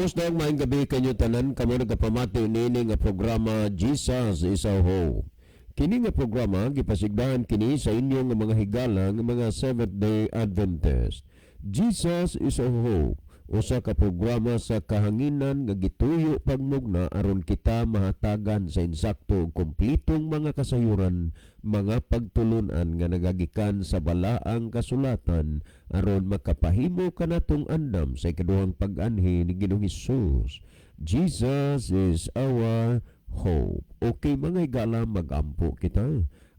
Kumusta, maayong gabi kanyo tanan kamo nagapamati niini nga programa, Jesus is Our Hope. Kini nga programa gipasigdahan kini sa inyong nga mga higala nga mga Seventh Day Adventist. Jesus is Our Hope, usa ka programa sa kahanginan nga gituyo pagmugna aron kita mahatagan sa insakto ug kompletong mga kasayuran, mga pagtulunan nga nagagikan sa Balaang Kasulatan aron makapahimo kanatong andam sa ikaduhang pag-anhi ni Ginoong Hesus. Jesus is our hope. Okay, mga higala, magampo kita.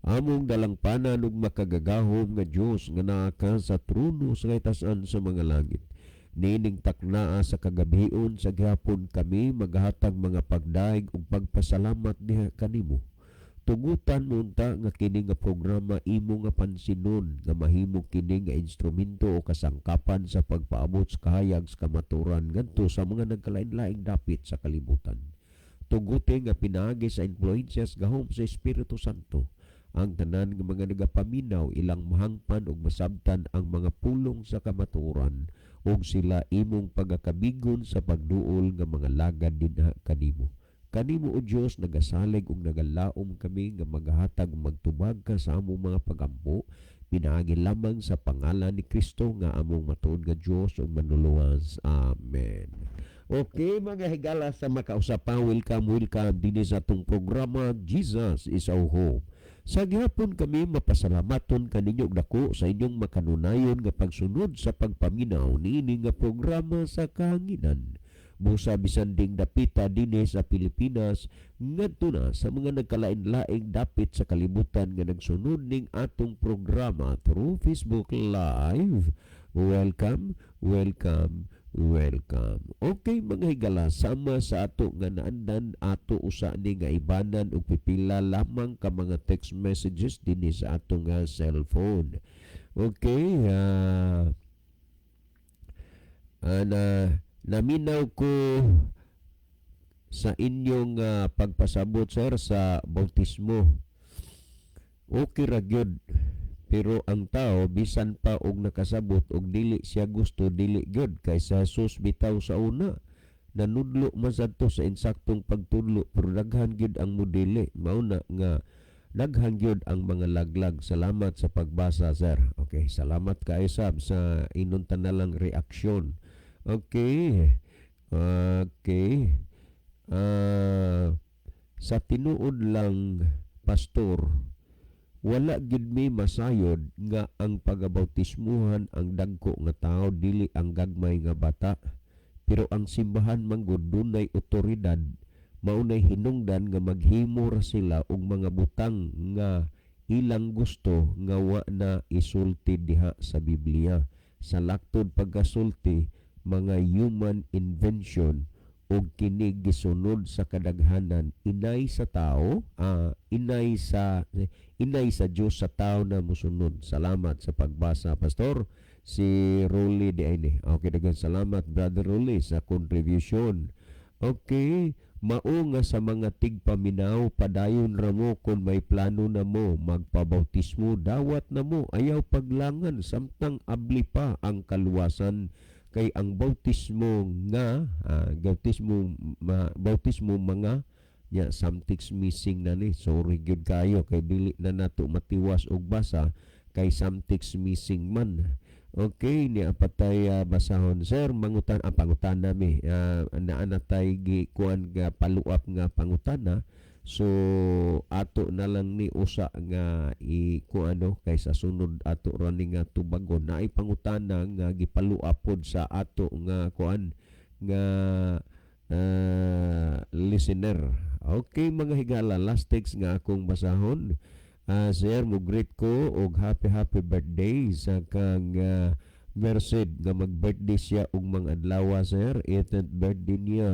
Among dalangpanan ug makagagahom nga Dios nga naa ka sa trono sa kahitasan sa mga langit. Niining taknaa sa kagabhion sa gihapon, kami maghatag mga pagdaig ug pagpasalamat diha kanimo. Tugutan mo unta nga kini nga programa imo nga pansinon nga mahimo kini nga instrumento o kasangkapan sa pagpaabot sa kahayag sa kamaturan ngadto sa mga nagkalain-laing dapit sa kalibutan. Tuguti nga pinaagi sa influensya sa gahom sa Espiritu Santo, ang tanan nga mga nagapaminaw ilang mahangpan ug masabtan ang mga pulong sa kamatuoran ug sila imong pagakabigon sa pagduol nga mga lagad dinha kanimo. Kanimo, o Dios, nagasalig ug nagalaom kami nga magahatag ug magtubag ka sa among mga pagampo pinaagi lamang sa pangalan ni Kristo nga among matuod nga Dios ug Manluluwas. Amen. Okay, mga higala sa makausa pa, welcome, welcome dinhi sa atong programa, Jesus is Our Hope. Sa gihapon kami mapasalamaton kaninyo og dako sa inyong makanunayon nga pagsunod sa pagpaminaw niini nga programa sa kahanginan. Busa bisan ding dapita dinhi sa Pilipinas ngadto na sa mga nagkalain-laing dapit sa kalibutan nga nagsunod ning atong programa through Facebook Live. Welcome, welcome, welcome. Okay, mga higala, sama sa ato nga naandan, ato usa ni nga ibanan og pipila lamang ka mga text messages dinhi sa atong nga cellphone. Okay, na naminaw ko sa inyong pagpasabot, sir, sa bautismo. Okay ra gyud. Pero ang tao bisan pa og nakasabot og dili siya gusto, dili gyud kay sa Jesus bitaw sa una. Nanudlo man sadto sa insaktong pagtudlo pero daghan gyud ang modili. Mao na nga daghan gyud ang mga laglag. Salamat sa pagbasa, sir. Okay, salamat kaayo sab sa inunta na lang reaksyon. Okay. Okay. Sa tinuod lang, pastor, wala gid mi masayod nga ang pagabautismuhan ang dagko nga tao, dili ang gagmay nga bata. Pero ang simbahan manggod dunay otoridad, maunay hinungdan nga maghimo ra sila og mga butang nga ilang gusto nga wa na isulti diha sa Biblia. Sa laktod pagkasulti, mga human invention og kini gisunod sa kadaghanan, inay sa tao, inay sa Dios sa tao na musunod. Salamat sa pagbasa, pastor. Si Rolly di ay ni. Okay, daghang salamat, Brother Rolly, sa contribution. Okay, mao nga sa mga tigpaminaw, padayon ra mo kung may plano na mo magpabautismo, dawat na mo, ayaw paglangan samtang abli pa ang kaluwasan, kay ang bautismo nga bautismo bautismo mga nya something's missing na ni. Sorry gyud kayo kay dili na nato matiwas og basa kay something's missing man. Okay, ni apatay basahon, sir, mangutan ang pangutana mi, naa na tay gi kuan nga follow-up nga pangutana, so ato na lang ni usa nga i kuano kay sa sunod ato ra ni nga tubagon. Naay pangutana nga gi-follow up pod sa ato nga kuan nga listener. Okay, mga higala, last text nga akong basahon. Sir, mo greet ko og happy happy birthday sa kang Merced nga mag-birthday siya og mga adlaw, sir. 18th birthday niya.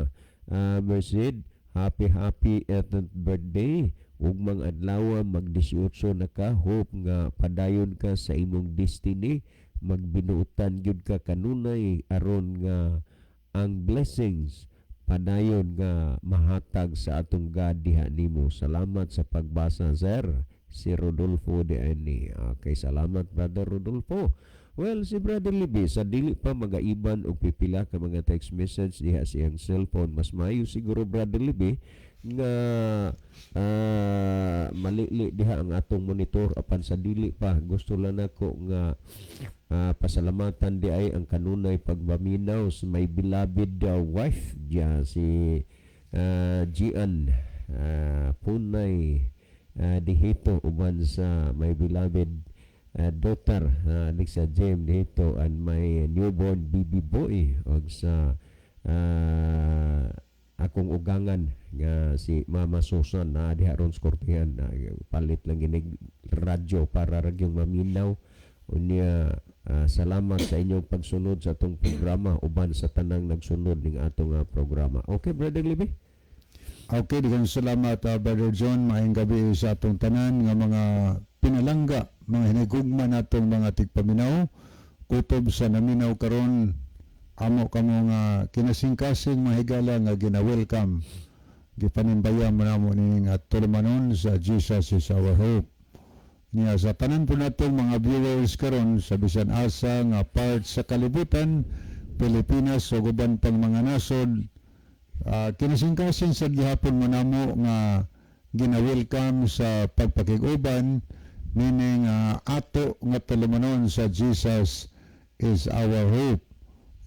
Merced, happy happy 18th birthday. Ug mga adlaw mag 18 na ka. Hope nga padayon ka sa imong destiny. Magbinuotan gyud ka kanunay aron nga ang blessings padayon nga mahatag sa atong God diha nimo. Salamat sa pagbasa, sir. Si Rodolfo de Ani. Okay, salamat, Brother Rodolfo. Well, si Brother Libby, sa dili pa magaiban og pipila ka mga text message diha sa iyang cellphone, mas maayo siguro, Brother Libby, nga malili diha ang atong monitor. Apan sa dili pa, gusto lang nako nga pasalamatan di ay ang kanunay pagpaminaw sa my beloved wife diya, si Gian Punay Dihito, uban sa my beloved daughter, Alexa James Dihito, and my newborn baby boy, og sa akong ugangan nga si Mama Susan na diha ron sa Kortihan na palit lang ginig radyo para ra gyung maminaw. Unya salamat sa inyong pagsunod sa atong programa uban sa tanang nagsunod ning atong programa. Okay, Brother Libby. Okay, daghang salamat, Brother John. Maayong gabi sa atong tanan nga mga pinalangga, mga hinigugma natong mga tigpaminaw. Kutob sa naminaw karon, amo kamo nga kinasingkasing mga higala nga gina-welcome. Gipanimbaya mo namo ning tulumanon sa Jesus Is Our Hope. Niya sa tanan po natong mga viewers karon sa bisan asa nga part sa kalibutan, Pilipinas o uban pang mga nasod, kinasingkasing sa gihapon mo namo nga gina-welcome sa pagpakig-uban meaning ato nga tulumanon sa Jesus Is Our Hope.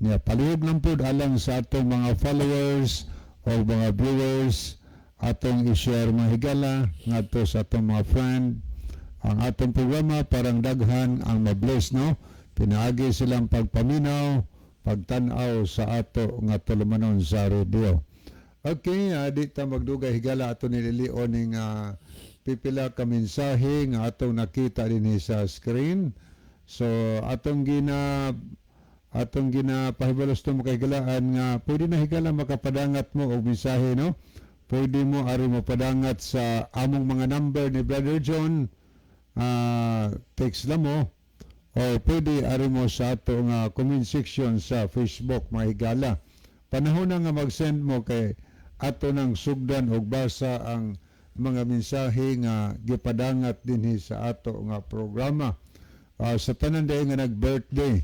Niya palihog lang pud alang sa atong mga followers o mga viewers, atong i-share, mga higala, ngadto sa atong mga friend ang atong programa parang daghan ang mabless, no, pinaagi silang pagpaminaw, pagtan-aw sa ato nga tulumanon sa radio. Okay, di ta magdugay, higala, ato nililion ning pipila ka mensahe nga atong nakita dinhi sa screen. So atong gina pahibalos to mo kahigalaan nga pwede na, higala, makapadangat mo og mensahe, no? Pwede mo ari mo padangat sa among mga number ni Brother John, text lang mo o pwede ari mo sa ato nga comment section sa Facebook, mga higala. Panahon na nga mag-send mo kay ato nang sugdan og basa ang mga mensahe nga gipadangat dinhi sa ato nga programa. Sa tanan diay nga nag-birthday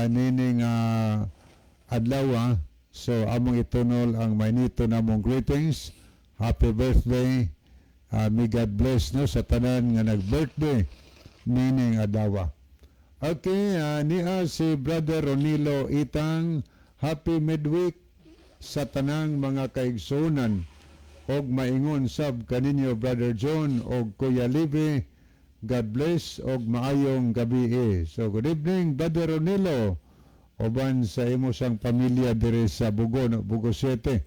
nining adlaw, so among itunol ang mainito namong greetings. Happy birthday. May God bless, no, sa tanan nga nag-birthday nining adlaw. Okay, niya si Brother Ronilo Itang, happy midweek sa tanang mga kaigsunan og maingon sab kaninyo, Brother John og Kuya Livi. God bless og maayong gabi. So good evening, Brother Ronilo, uban sa imo sang pamilya diri sa Bugo, no? Bugo City.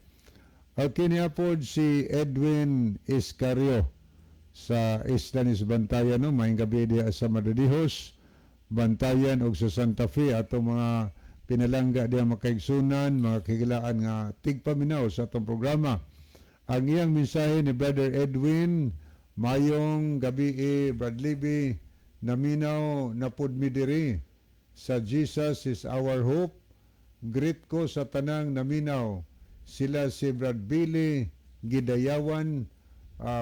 Okay, niya pod si Edwin Iscario sa Isla ni Bantayan, no? Maayong gabi diha sa Madadihos, Bantayan ug sa Santa Fe, atong mga pinalangga diha, makaigsunan, mga kahigalaan nga tigpaminaw sa atong programa. Ang iyang mensahe ni Brother Edwin: "Mayong gabi, Brad Libby, naminaw na pud mi diri sa Jesus Is Our Hope. Greet ko sa tanang naminaw. Sila si Brad Billy Gidayawan,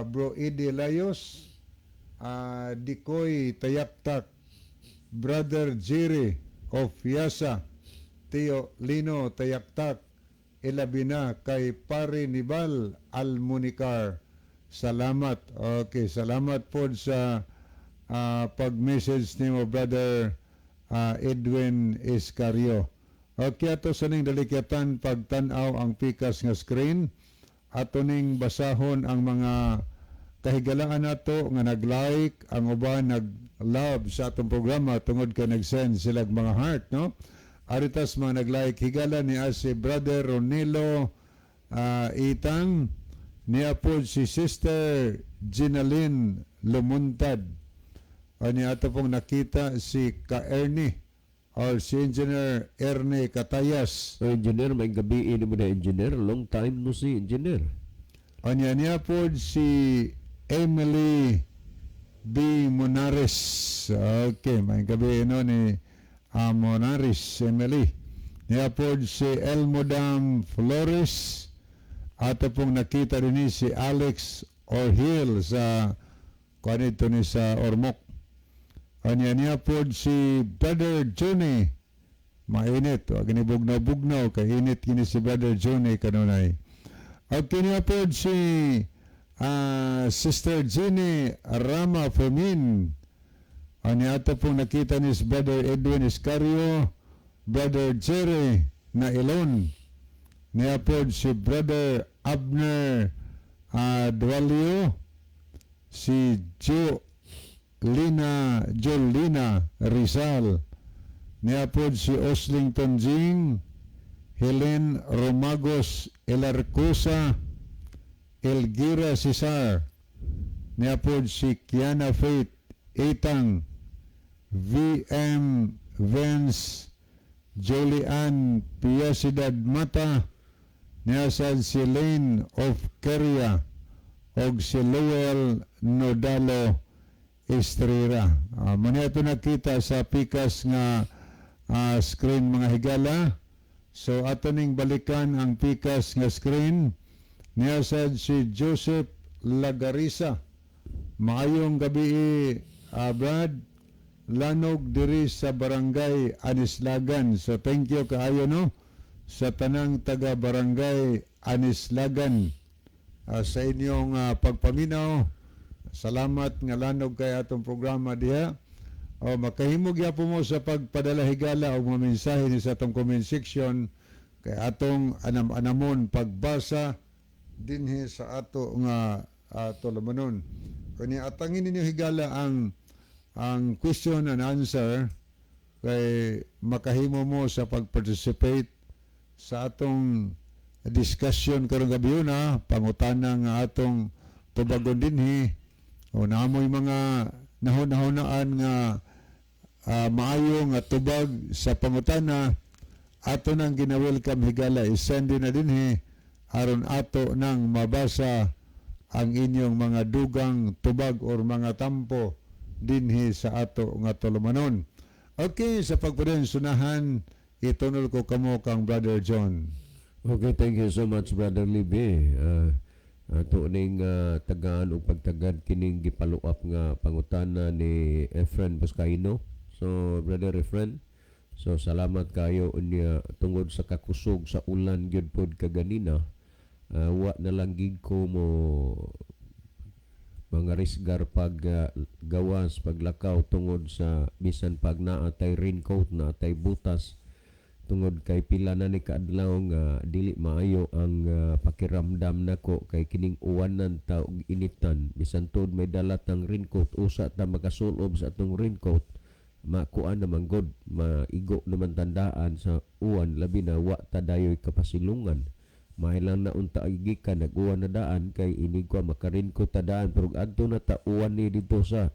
Bro Eddie Layos, Dikoy Tayaktak, Brother Jerry of Yasa, Tio Lino Tayaktak, ilabi na kay Pare Nibal Almunicar. Salamat." Okay, salamat po sa pag-message nimo, Brother Edwin Iscario. Okay, ato sa ning dalikyatan pagtan-aw ang pikas nga screen. Ato ning basahon ang mga kahigalaan nato nga nag-like, ang uban nag-love sa atong programa tungod kay nag-send sila og mga heart, no? Aritas mga nag-like, higala, ni si Brother Ronilo Itang, niya po si Sister Ginalyn Lumuntad. Ani ato pong nakita si Ka Ernie or si Engineer Ernie Katayas. So, engineer, may gabi ini mo na, engineer. Long time no see, engineer. Anya niya po si Emily B. Monares. Okay, may gabi no ni Monares, Emily. Niya po si Elmodam Flores. Ato pong nakita rin ni si Alex Orhil sa kuan ito ni sa Ormoc. Anya niya pod si Brother Johnny. Mainit, wa gini bugnaw-bugnaw kay init kini si Brother Johnny kanunay. Okay, niya pod si Sister Jenny Rama Fermin. Anya ato pong nakita ni si Brother Edwin Escario, Brother Jerry na Ilon. Niya pod si Brother Abner Dualio, si Joe Lina Jolina Rizal. Niya pod si Oslington Jing, Helen Romagos Elarcosa, Elgira Cesar. Niya pod si Kiana Faith Itang, VM Vance, Julian Piacidad Mata, niya sad si Lane of Keria, og si Lowell Nodalo Estrera. Mao ito nakita sa pikas nga screen, mga higala. So ato ning balikan ang pikas nga screen. Niya sad si Joseph Lagarisa. Maayong gabi, Brad. Lanog diri sa Barangay Anislagan. So thank you kaayo, no, sa tanang taga Barangay Anislagan sa inyong pagpaminaw. Salamat nga lanog kay atong programa diha. O makahimo gyapon mo sa pagpadala, higala, og mga mensahe ni sa atong comment section kay atong anam-anamon pagbasa dinhi sa ato nga tulumanon. Kani atangin ninyo, higala, ang question and answer kay makahimo mo sa pag-participate sa atong discussion karong gabi na pangutana nga atong tubagon dinhi o naamoy mga nahunahunaan nga maayo nga tubag sa pangutana, ato nang gina-welcome, higala, isend na dinhi aron ato nang mabasa ang inyong mga dugang tubag or mga tampo dinhi sa ato nga tulumanon. Okay, sa pagpadayon sunahan, itunol ko kamo kang Brother John. Okay, thank you so much, Brother Libby. Ato ning tagaan og pagtagad kining gipaluap nga pangutana ni Efren Buscaino. So, Brother Efren, so salamat kayo unya tungod sa kakusog sa ulan gyud pod kaganina. Wa na lang gid ko mo mga risgar pag gawas paglakaw tungod sa bisan pag naa tay raincoat na tay butas, tungod kay pila na ni kaadlaw nga dili maayo ang pakiramdam nako kay kining uwanan ta ug initan. Bisan tuod may dala tang raincoat, usa ta makasulob sa atong raincoat, makuan naman gud, maigo naman tandaan sa uwan, labi na wa ta dayoy kapasilungan. May lang na unta ay gikan nag-uwan na daan kay inig ko maka-raincoat ta daan, pero adto na ta uwan ni dito sa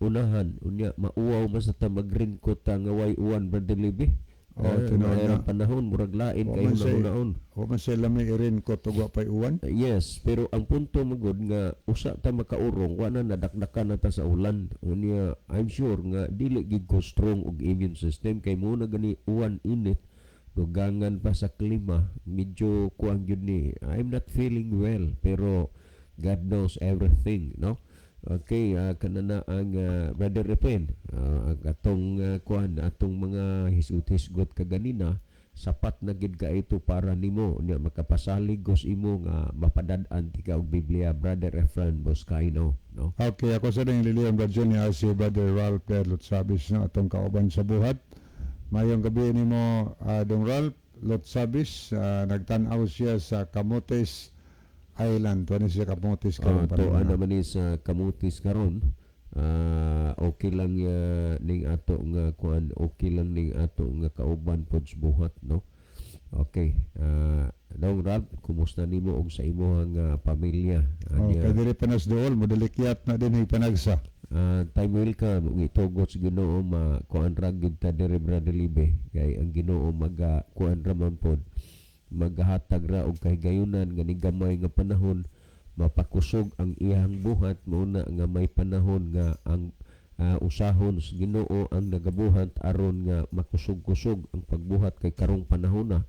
unahan, unya mauwaw man sa ta mag-raincoat ta nga way uwan, Brother Libby. Oh, tinuod Mahirap na. Panahon murag lain Wa kay man hunahon. Wa man sila may i-raincoat ug wa pay uwan. Yes, pero ang punto mo gud nga usa ta makaurong, wa na nadakdakan na ta sa ulan. Unya I'm sure nga dili gid ko strong og immune system kay mo na gani uwan, init, dugangan pa sa klima, medyo kuang gyud ni. I'm not feeling well, pero God knows everything, no? Okay, kanana ang Brother Repen, ang atong kuan, atong mga hisgot-hisgot kaganina, sapat na gid ka ito para nimo nya makapasalig gos imo nga mapadad-an ti ka og Biblia, Brother Efren Boscaino, no? Okay, ako sa ring liliyan, Brother John, si Brother Ralph Lotsabis na atong kauban sa buhat. Mayong gabi nimo, Dong Ralph Lotsabis, nagtan-aw siya sa Camotes Island. Tuwa ni siya Camotes karon To pa rin, ana no? man ni sa Camotes karon. Okay lang ning ato nga kuan, okay lang ning ato nga kauban pod sa buhat, no? Okay. Dong Ralph, kumusta nimo og sa imong pamilya? Oh, Anya, kay diri panas dool, modalikyat na din panagsa. Time will come ug itugot sa Ginoo ma kuan ra gid ta diri, Brother Libe, kay ang Ginoo maga kuan ra man pod, magahatag ra og kahigayunan nga ni gamay nga panahon mapakusog ang iyang buhat. Mao na nga may panahon nga ang usahon sa Ginoo ang nagabuhat aron nga makusog-kusog ang pagbuhat kay karong panahon na,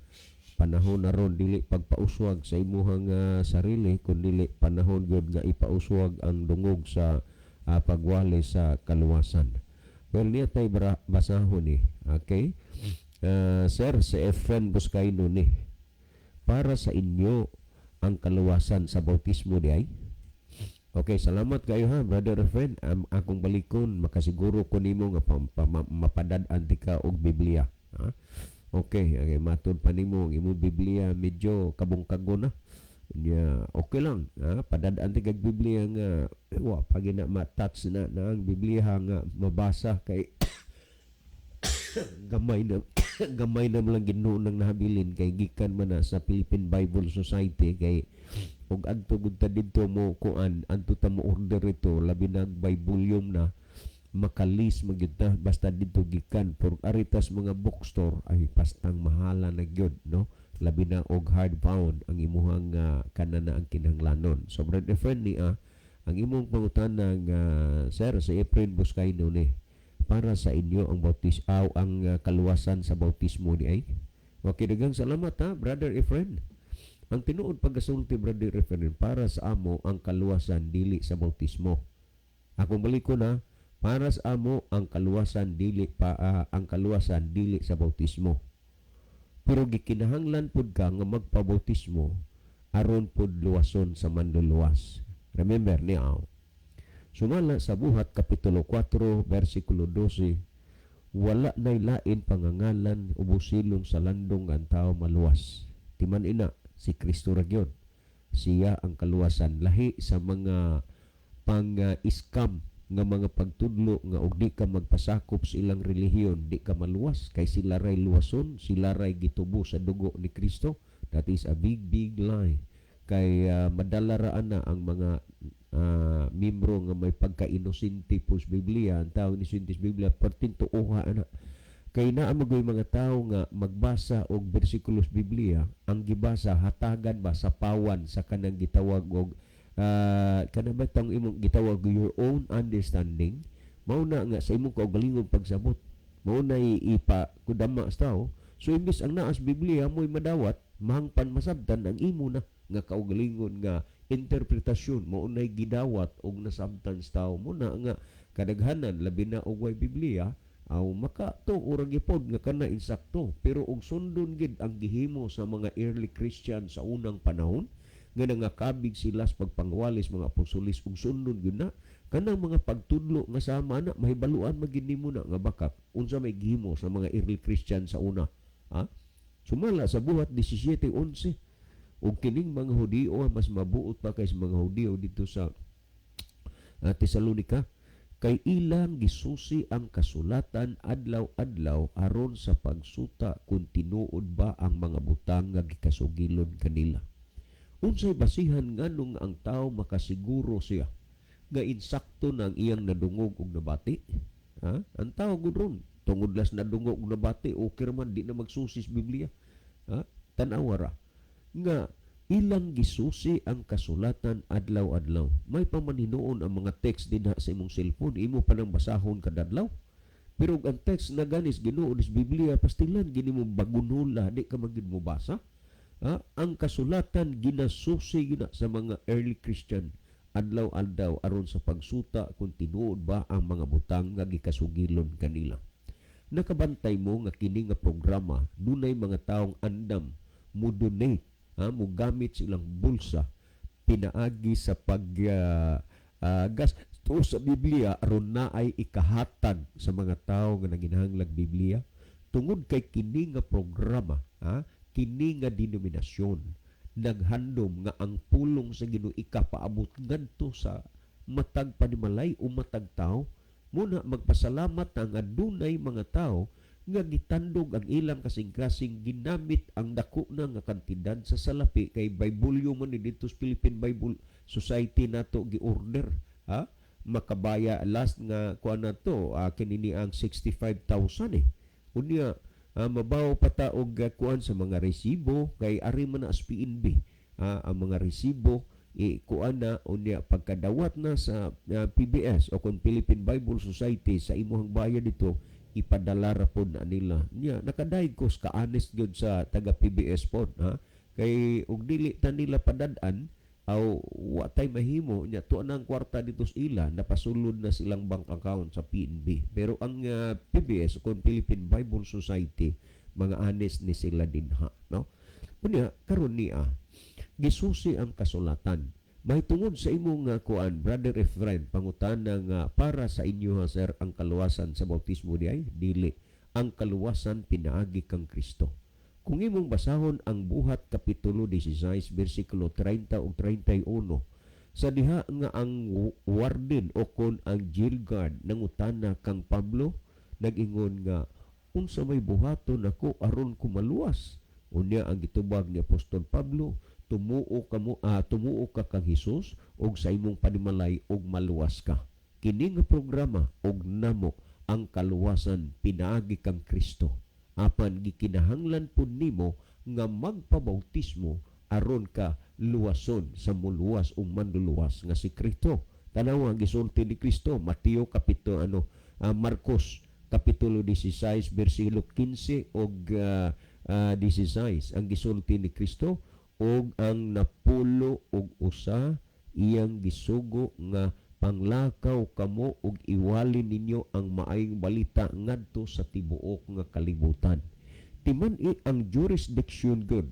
panahon na ron dili pagpauswag sa imuhang sarili kun dili panahon gyud nga ipauswag ang dungog sa pagwali sa kaluwasan. Well, niya tayo basahon ni. Okay? Sir, si Efren Buscayno ni. Para sa inyo ang kaluwasan sa bautismo di ay? Okay, salamat kayo ha, Brother Efren. Akong balikon, makasiguro ko nimo nga mapadad-an ti ka og Biblia. Ha? Okay, matud pa nimo ang imong Biblia medyo kabungkago na. Nya, okay lang, ha? Padad-an ti kag Biblia nga wa pag na ma-touch na na ang Biblia nga mabasa kay gamay na gamay na lang Ginoo nang nahabilin kay gikan man na sa Philippine Bible Society, kay ug adto gud ta didto mo kuan, adto ta mo order ito, labi nag by volume na makalis magyud ta basta didto gikan. Por aritas mga bookstore ay pastang mahala na gyud, no, labi na og hardbound ang imuhang kanana ang kinahanglanon. So Brother friend ni ang imong pangutana nga, sir, si Efren Buscayno ni, para sa inyo ang bautis aw ang kaluwasan sa bautismo di ay? Okay, daghang salamat ha, Brother Efren. Ang tinuod pagkasulti, Brother Efren, para sa amo ang kaluwasan dili sa bautismo. Akong balik ko na, para sa amo ang kaluwasan dili pa ang kaluwasan dili sa bautismo. Pero gikinahanglan pud ka nga magpabautismo aron pud luwason sa Manluluwas. Remember niya. Sumala sa Buhat Kapitulo 4 versikulo 12, wala nay lain pangangalan ubos silong sa landong ang tao maluwas. Timan ina si Kristo ra gyud. Siya ang kaluwasan, lahi sa mga pang-scam nga mga pagtudlo nga og di ka magpasakop sa ilang relihiyon, di ka maluwas kay sila ray luwason, sila ray gitubo sa dugo ni Kristo. That is a big, big lie. Kay madala ra ana ang mga membro nga may pagka-inosente po sa Biblia. Ang tao inosente sa Biblia, pertintuoha ana. Kay naa magoy mga tao nga magbasa og bersikulo sa Biblia, ang gibasa hatagan ba sa pawan sa kanang gitawag og kanang ba tang imong gitawag your own understanding, mao na nga sa imong kaugalingong pagsabot, mao na ipa kudama sa tao. So imbis ang naa sa Biblia mo'y madawat, mahangpan masabtan ang imo na nga kaugalingon nga interpretasyon, mao nay gidawat og nasabtan sa tao. Mo na nga kadaghanan, labi na og way Biblia, aw maka to ora gipod nga kana insakto. Pero og sundon gid ang gihimo sa mga early Christian sa unang panahon nga nangakabig sila sa pagpangwalis mga apostolis, ug sundon gyud na kanang mga pagtudlo nga sama na, mahibaluan magid nimo na nga baka unsa may gihimo sa mga early Christian sa una, ha. Sumala sa Buhat 17:11, ug kining mga Hudiyo, mas mabuot pa kay sa mga Hudiyo dito sa Tesalonica, kay ilang gisusi ang kasulatan adlaw-adlaw aron sa pagsuta kung tinuod ba ang mga butang nga gikasugilon kanila. Unsay basihan nganong ang tao makasiguro siya nga insakto na ang iyang nadungog og nabati? Ha? Ang tao gud ron, tungod las nadungog og nabati, okay man, di na magsusi sa Biblia. Ha? Tan-awa ra nga ilang gisusi ang kasulatan adlaw-adlaw. May pamaninuon ang mga text dinha sa imong cellphone, imo pa nang basahon kadadlaw. Pero ang text na ganis Ginoo sa Biblia, pastilan gini mo bagunula, di ka magid mo basa. Ha? Ang kasulatan ginasusi gina sa mga early Christian adlaw-adlaw aron sa pagsuta kung tinuod ba ang mga butang nga gikasugilon kanila. Nakabantay mo nga kini nga programa dunay mga taong andam mo donate, ha, mo gamit silang bulsa pinaagi sa pag gasto sa Biblia aron naay ikahatag sa mga tao nga naginahanglag Biblia, tungod kay kini nga programa, ha, kini nga denominasyon naghandom nga ang pulong sa Ginoo ikapaabot ngadto sa matag panimalay o matag tao. Muna magpasalamat ang adunay mga tao nga gitandog ang ilang kasing-kasing, ginamit ang dako na nga kantidad sa salapi kay Bible man ni dito sa Philippine Bible Society nato gi-order, ha, makabaya last nga kuan nato kini ni ang 65,000 eh. Unya mabaw pa ta og kuan sa mga resibo kay ari man na as PNB, ang mga resibo i kuan na. Unya pagkadawat na sa PBS o kon Philippine Bible Society sa imuhang bayad dito, ipadala ra pod na nila. Nya nakadayeg ko ka honest gyud sa taga PBS pod, ha, kay og dili ta nila padad-an. Aw, wa tay mahimo nya, tuwa na ang kwarta dito sa ila, napasulod na silang bank account sa PNB. Pero ang PBS kon Philippine Bible Society, mga honest ni sila dinha, no? Unya karon niya gisusi ang kasulatan. Mahitungod sa imong kuan, Brother Efren, pangutana nga para sa inyo ha, sir, ang kaluwasan sa bautismo di ay dili. Ang kaluwasan pinaagi kang Kristo. Kung imong basahon ang Buhat kapitulo 16 bersikulo 30 ug 31, sa diha nga ang warden o kon ang jail guard nangutana kang Pablo, nag-ingon nga, "Unsa may buhaton nako aron ko maluwas?" Unya ang gitubag ni Apostol Pablo, "Tumuo ka kang Hesus ug sa imong panimalay ug maluwas ka." Kini nga programa ug namo, ang kaluwasan pinaagi kang Kristo, apan gikinahanglan pud nimo nga magpabautismo aron ka luwason sa muluwas ug manluluwas nga si Kristo. Tanawa ang gisulti ni Kristo, Mateo kapitulo ano, Marcos kapitulo 16 bersikulo 15 ug 16, ang gisulti ni Kristo, "Ug ang 71 iyang gisugo nga panglakaw kamo ug iwali ninyo ang maayong balita ngadto sa tibuok nga kalibutan." Timan-i ang jurisdiction gud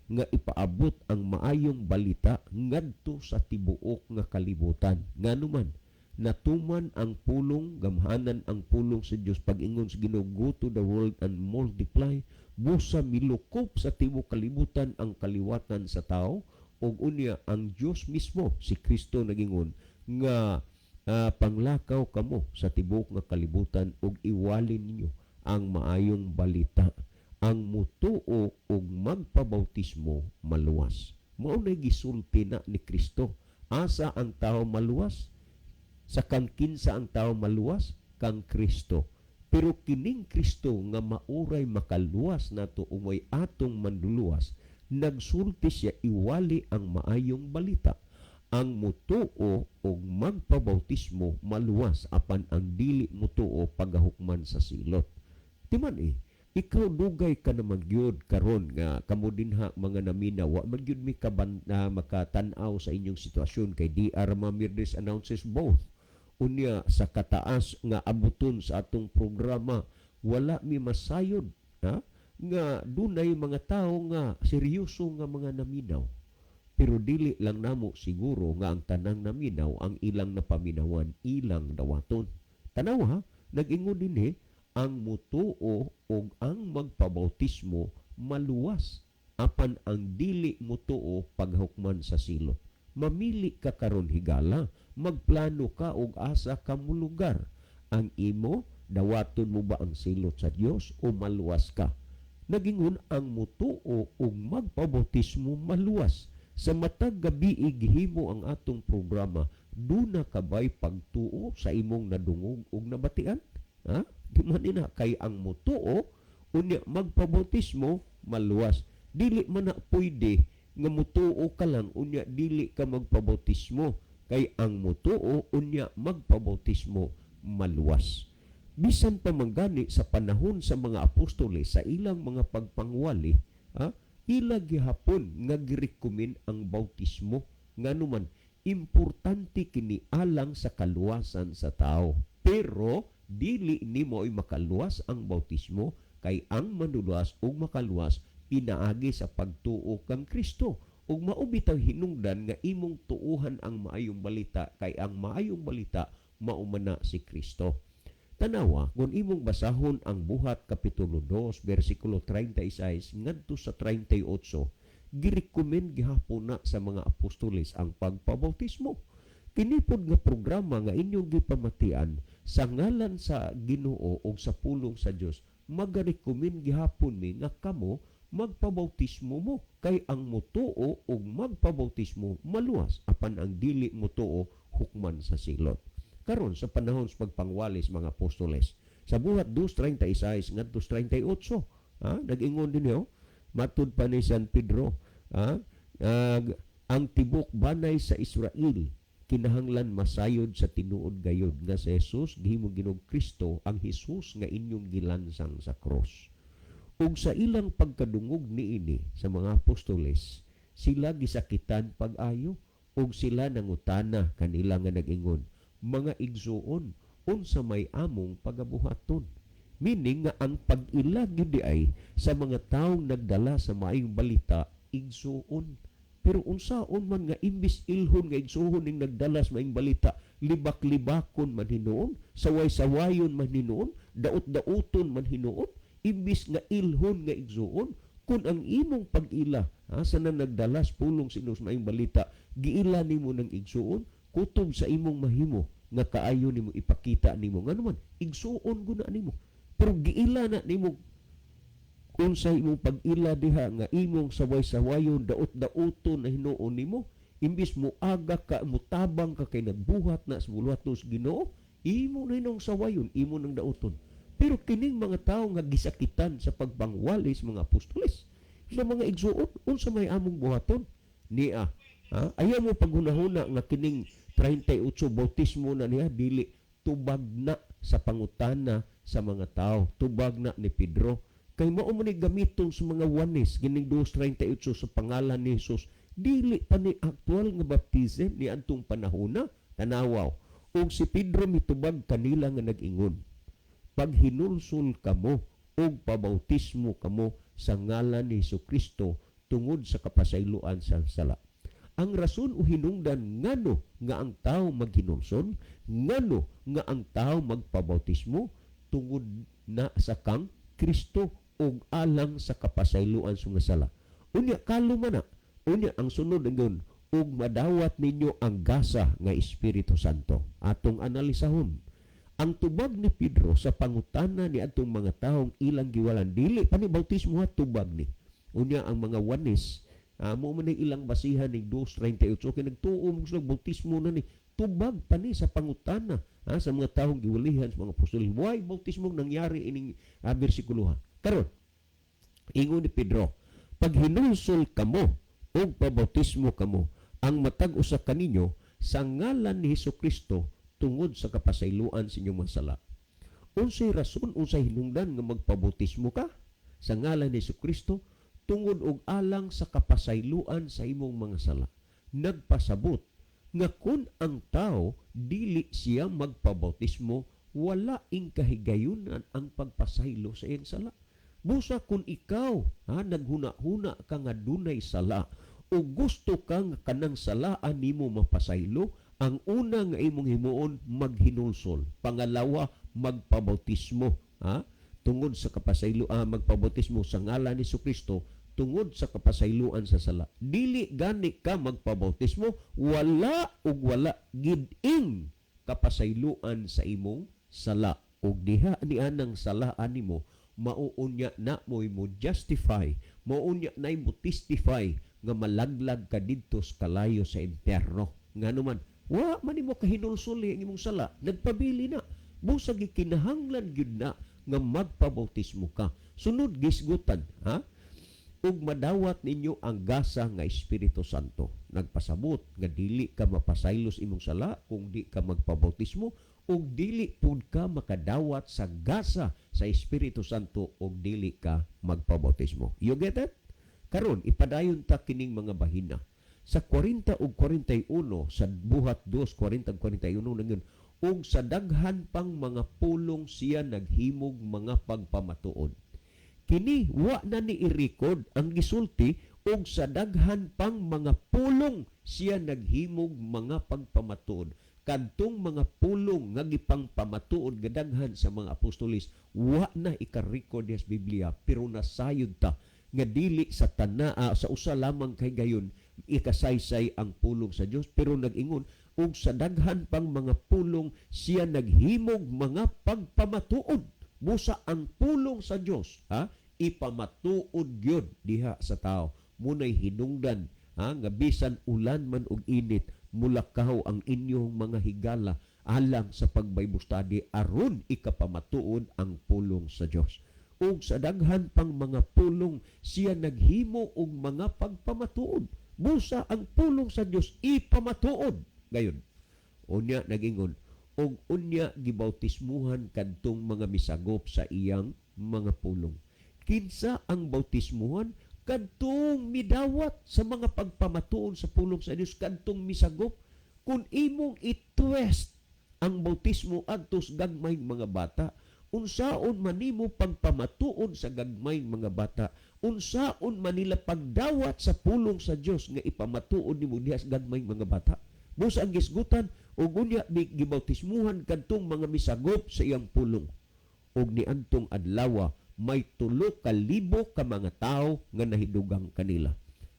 nga ipaabot ang maayong balita ngadto sa tibuok nga kalibutan. Ngano man natuman ang pulong, gamhanan ang pulong sa Dios pag-ingon sa Ginoo, "Go to the world and multiply." Busa milukop sa tibuok kalibutan ang kaliwatan sa tao, ug unya ang Dios mismo, si Kristo, nagingon nga panglakaw kamo sa tibuok nga kalibutan ug iwali ninyo ang maayong balita. Ang mutuo ug magpabautismo maluwas. Mao na gisulti na ni Kristo. Asa ang tao maluwas? Sa kang kinsa ang tao maluwas? Kang Kristo. Pero kining Kristo nga mauray makaluwas nato, umoy atong manluluwas, nagsulti siya, iwali ang maayong balita. Ang mutuo og magpabautismo maluwas, apan ang dili mutuo pagahukman sa silot. Timan eh, ikaw dugay ka na magyud karon nga kamo dinha mga naminaw, wa man gyud mi kaban na makatan-aw sa inyong sitwasyon kay DR Mamirdes announces both. Unya sa kataas nga abuton sa atong programa, wala mi masayod, ha, nga dunay mga tawo nga seryoso nga mga naminaw. Pero dili lang namo siguro nga ang tanang naminaw, ang ilang napaminawan ilang dawaton. Tanaw ha, nag-ingon dinhi, ang mutuo og ang magpabautismo maluwas, apan ang dili mutuo paghukman sa silot. Mamili ka karon, higala, magplano ka og asa ka molugar. Ang imo dawaton mo ba ang silot sa Dios o maluwas ka? Nagingon, ang mutuo og magpabautismo maluwas. Sa matag gabi gihimo ang atong programa, duna ka bay pagtuo sa imong nadungog ug nabatian? Ha? Di man ina kay ang mutuo unya magpabautismo maluwas. Dili man na pwede nga mutuo ka lang unya dili ka magpabautismo, kay ang mutuo unya magpabautismo maluwas. Bisan pa manggani sa panahon sa mga apostoles, sa ilang mga pagpangwali, ha, ila gihapon nga girecommend ang bautismo. Ngano man importante kini alang sa kaluwasan sa tao. Pero dili nimo ay makaluwas ang bautismo, kay ang manuluwas ug makaluwas pinaagi sa pagtuo kang Kristo. Ug mao bitaw hinungdan nga imong tuuhan ang maayong balita, kay ang maayong balita mao man na si Kristo. Tanawa, kung imong basahon ang Buhat kapitulo 2 bersikulo 36 ngadto sa 38, girecommend gihapon na sa mga apostoles ang pagpabautismo. Kini pod nga programa nga inyong gipamatian, sa ngalan sa Ginoo ug sa pulong sa Dios, magarecommend gihapon mi nga kamo magpabautismo mo, kay ang mutuo ug magpabautismo maluwas, apan ang dili mutuo hukman sa silot. Karon sa panahon sa pagpangwali sa mga apostoles, sa Buhat 2:36 ngadto 38, ha, nag-ingon din yo, matud pa ni San Pedro, ha, ang tibok banay sa Israel kinahanglan masayod sa tinuod gayod nga si Jesus gihimong Ginoong Kristo, ang Hesus nga inyong gilansang sa cross. Ug sa ilang pagkadungog niini sa mga apostoles, sila gisakitan pag-ayo. Ug sila nangutana kanila nga nag-ingon, "Mga igsuon, unsa may among pagabuhaton?" Meaning nga ang pag-ila gyud diay sa mga taong nagdala sa maayong balita, igsuon. Pero unsaon man nga imbis ilhon nga igsuon ning nagdala sa maayong balita, libak-libakon man hinuon, saway-sawayon man hinuon, daot-daoton man hinuon, imbis nga ilhon nga igsuon. Kung ang imong pag-ila, ha, sa na nagdala sa pulong sa Ginoo, maayong balita, giila nimo ng igsuon, kutob sa imong mahimo nga kaayo nimo ipakita nimo ngano man igsuon guna nimo, pero giila na nimo, unsay imong pag-ila diha nga imong saway-sawayon, daot-daoton na hinuon nimo, imbis mo aga ka, mutabang ka kay nagbuhat na sa buluhaton sa Ginoo, imo na hinong sawayon, imo nang daoton. Pero kining mga tawo nga gisakitan sa pagpangwali sa mga apostoles, sa mga igsuon, unsa may among buhaton niya, ha? Ayaw mo paghunahuna nga kining 38 bautismo na niya. Dili, tubag na sa pangutana sa mga tao, tubag na ni Pedro, kay mao man ni gamiton sa mga Oneness kining 2:38 sa pangalan ni Jesus. Dili pa ni aktual nga baptism ni adtong panahona. Tanawaw. Ug si Pedro mitubag kanila nga nag-ingon, "Paghinulsol kamo ug pabautismo kamo sa ngalan ni Kristo tungod sa kapasayloan sa sala." Ang rason o hinungdan ngano nga ang tao maghinulsol, ngano nga ang tao magpabautismo, tungod na sa kang Kristo ug alang sa kapasayloan sa mga sala. Unya kaluma na, unya ang sunod ingon, "Ug madawat ninyo ang gasa nga Espiritu Santo." Atong analisahon. Ang tubag ni Pedro sa pangutana ni atong mga taong ilang giwalan, dili pa ni bautismo ha, tubag ni. Unya ang mga Oneness, mo man ni ilang basihan ning 2:38, kay nagtuo mo sila bautismo na ni. Tubag pa ni sa pangutana, ha, sa mga taong giwalihan sa mga apostol. Why bautismo nangyari ining bersikulo ha? Karon, ingon ni Pedro, "Paghinulsol kamo ug pabautismo kamo ang matag usa kaninyo sa ngalan ni Hesus Kristo tungod sa kapasayloan sa inyong mga sala." Unsay rason, unsay hinungdan nga magpabautismo ka sa ngalan ni Hesus Kristo tungod og alang sa kapasayloan sa imong mga sala? Nagpasabot nga kung ang tao dili siya magpabautismo, wala ing kahigayunan ang pagpasaylo sa iyang sala. Busa kung ikaw, ha, naghuna-huna ka nga dunay sala o gusto ka nga kanang salaan nimo mapasaylo, ang una nga imong himuon, maghinulsol. Pangalawa, magpabautismo, ha? Tungod sa kapasaylo, magpabautismo sa ngalan ni Kristo tungod sa kapasayloan sa sala. Dili gani ka magpabautismo, wala ug wala gid ing kapasayloan sa imong sala. Ug diha ni anang salaan nimo, mauunya na mo justify, mauunya na mo testify nga malaglag ka didto sa kalayo, sa impyerno. Ngano man, wa man nimo kahinulsol ang imong sala, nagpabili na. Busa gikinahanglan gyud na nga magpabautismo ka. Sunod gisgutan, ha? "Ug madawat ninyo ang gasa nga Espiritu Santo." Nagpasabot nga dili ka mapasaylos imong sala kung di ka magpabautismo, ug dili pud ka makadawat sa gasa sa Espiritu Santo ug dili ka magpabautismo. You get it? Karon ipadayon ta kining mga bahina. Sa 40 ug 41 sa Buhat 2, 40 ug 41 nangyun, "Ug sa daghan pang mga pulong siya naghimog mga pagpamatuod." Kini wa na ni i-record ang gisulti, "Ug sa daghan pang mga pulong siya naghimog mga pagpamatuod." Kadtong mga pulong nga gipangpamatuod gadaghan sa mga apostolis, wa na ika-record sa Biblia, pero nasayod ta nga dili sa tanaa sa usa lamang kay gayon ikasaysay ang pulong sa Dios. Pero nag-ingon, "Ug sa daghan pang mga pulong siya naghimog mga pagpamatuod." Busa ang pulong sa Dios, ha, ipamatuod gyud diha sa tao. Munay hinungdan, ha, nga bisan ulan man og init, mulakaw ang inyong mga higala alang sa pag-Bible study aron ikapamatuod ang pulong sa Dios. "Ug sa daghan pang mga pulong siya naghimo og mga pagpamatuod." Busa ang pulong sa Dios ipamatuod gayon. Unya nagingon, "Ug unya gibautismuhan kadtong mga misagop sa iyang mga pulong." Kinsa ang bautismuhan? Kadtong midawat sa mga pagpamatuon sa pulong sa Dios, kadtong misagop. Kung imong i-twist ang bautismo adto sa gagmay mga bata, unsaon man nimo pagpamatuod sa gagmay mga bata? Unsaon man nila pagdawat sa pulong sa Dios nga ipamatuod nimo diha sa gagmay mga bata? Busa ang gisgutan, ug unya gibautismuhan kadtong mga misagop sa iyang pulong, ug niadtong adlaw may 3,000 ka mga tawo nga nahidugang kanila.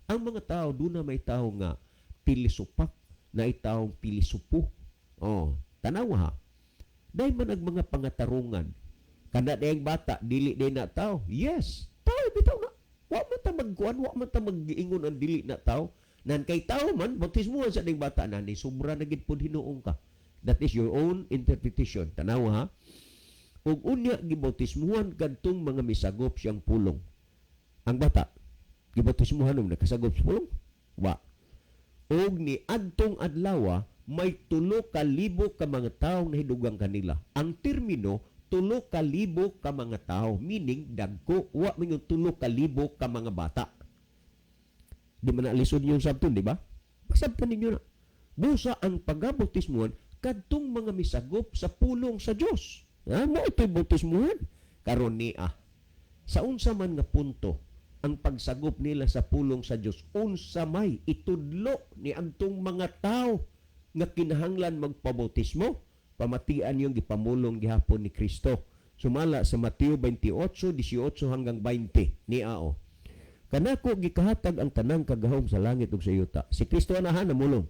Ang mga tao, duna may tao nga pilisupak na taong pilisupo. Oh, tanawa ha. Dahil man ang mga pangatarungan kana dayang bata, dili day na tao. Yes, tao bitaw na. Wa man ta magkuan, wa man ta magiingon ang dili na tao. Nan kay tao man, bautismuhan sa ding bata na ni sobra na gid pud hinuong ka. That is your own interpretation. Tanawa ha. Ug unya gibautismuhan kadtong mga misagop siyang pulong. Ang bata, gibautismuhan og nakasagop sa pulong? Wa. Og ni adtong adlaw may 3,000 ka mga tawo nahidugang kanila. Ang termino 3,000 ka mga tao, meaning dagko, wa man yung 3,000 ka mga bata. Di man na lisod yung sabton, di ba? Masabtan ninyo na. Busa ang pagabautismuhan kadtong mga misagop sa pulong sa Dios. Ha, mo ito'y bautismuhan. Karon ni sa unsa man nga punto ang pagsagop nila sa pulong sa Dios, unsa may itudlo ni adtong mga tao nga kinahanglan magpabautismo? Pamatian yung gipamulong gihapon ni Kristo. Sumala sa Mateo 28:18 hanggang 20 ni ao. "Kanako gikahatag ang tanang kagahom sa langit ug sa yuta." Si Kristo anahan namulong.